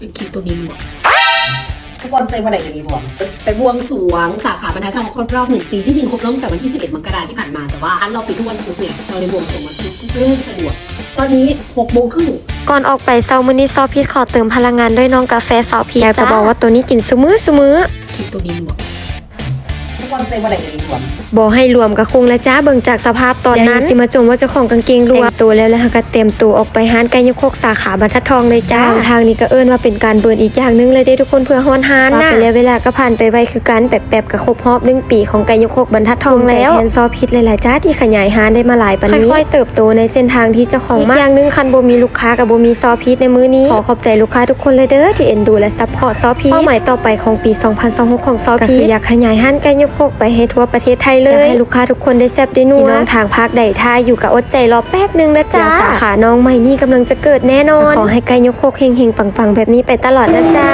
ຄລິບຕົວນີ້ ທຸກຄົນໃສ່ບໍ່ໄດ້ ຕົວນີ້ລວມ ໄປບວງສວງສາຂາບັນທັດທອງຄົບຮອບໜຶ່ງປີ ທີ່ຈິງຄົບຮອບຕັ້ງແຕ່ວັນທີສິບເອັດ ມົງກະລາທີ່ຜ່ານມາ ແຕ່ວ່າຮ້ານເຮົາປິດທຸກວັນພຸດເນຍ ເຮົາເລີຍບວງສວງວັນພຸດ ເລີກສະດວກ ຕອນນີ້ຫົກໂມງຄຶ່ງ. ກ່ອນອອກໄປເຊົ້າມື້ນີ້ ຊໍ້ພິດຂໍເຕີມພະລັງງານດ້ວຍນ້ອງກາແຟຊໍ້ພິດ ຢາກຈະບອກວ່າໂຕນີ້ກິນຊຸມື້ຊຸມື້. ຄລິບຕົວນີ້ລວມ ທຸກຄົນໃສ່ບໍ່ໄດ້ ຕົວນີ້ລວມ ບໍ່ໃຫ້ລວມກະຄົງລະຈ້າ ເບິ່ງຈາກສະພາບຕອນນັ້ນ. ຢ່າຊິມາຈົ່ມວ່າເຈົ້າຂອງກາງເກງລວມ. ແຕ່ງໂຕແລ້ວ ແລ້ວເຮົາກະຕຽມໂຕອອກໄປຮ້ານໄກ່ຍົກຄົກສາຂາບັນທັດທອງເລີຍຈ້າ. ທາງນີ້ກະເອີ້ນວ່າເປັນການເບີນອີກຢ່າງໜຶ່ງເລີຍເດ້ທຸກຄົນ ເພື່ອຮ້ອນຮ້ານ. ວ່າໄປແລ້ວເວລາກະຜ່ານໄປໄວຄືກັນ ແປັບໆກະຄົບຮອບໜຶ່ງປີຂອງໄກ່ຍົກຄົກບັນທັດທອງແລ້ວ. ແມ່ນຊໍ້ພິດຫຼາຍໆຈ້າ ທີ່ຂະຫຍາຍຮ້ານໄດ້ມາຫຼາຍປານນີ້ ຄ່ອຍໆເຕີບໂຕໃນເສັ້ນທາງທີ່ເຈົ້າຂອງມັກ. ອີກຢ່າງໜຶ່ງ ຄັນບໍ່ມີລູກຄ້າກະບໍ່ມີຊໍ້ພິດໃນມື້ນີ້. ຂໍຂອບໃຈລູກຄ້າທຸກຄົນເລີຍເດີ ທີ່ເອັນດູ ແລະ ຊັບພອດຊໍ້ພິດ. ເປົ້າໝາຍຕໍ່ໄປຂອງປີສອງພັນຊາວຫົກຂອງຊໍ້ພິດ ກະຄືຢາກຂະຫຍາຍຮ້ານໄກ່ຍົກຄົກໄປໃຫ້ທົ່ວປະເທດໄທເລີຍ ຢາກໃຫ້ລູກຄ້າທຸກຄົນໄດ້ແຊບໄດ້ນົວ. ພີ່ນ້ອງທາງພາກໃດຖ້າຢູ່ກະອົດໃຈລໍແປັບໜຶ່ງນະຈ້າ. ດຽວສາຂານ້ອງໃໝ່ນີ້ກຳລັງຈະເກີດແນ່ນອນ. ຂໍໃຫ້ໄກ່ຍົກຄົກເຮັງໆປັງໆແບບນີ້ໄປຕະຫຼອດນະຈ້າ.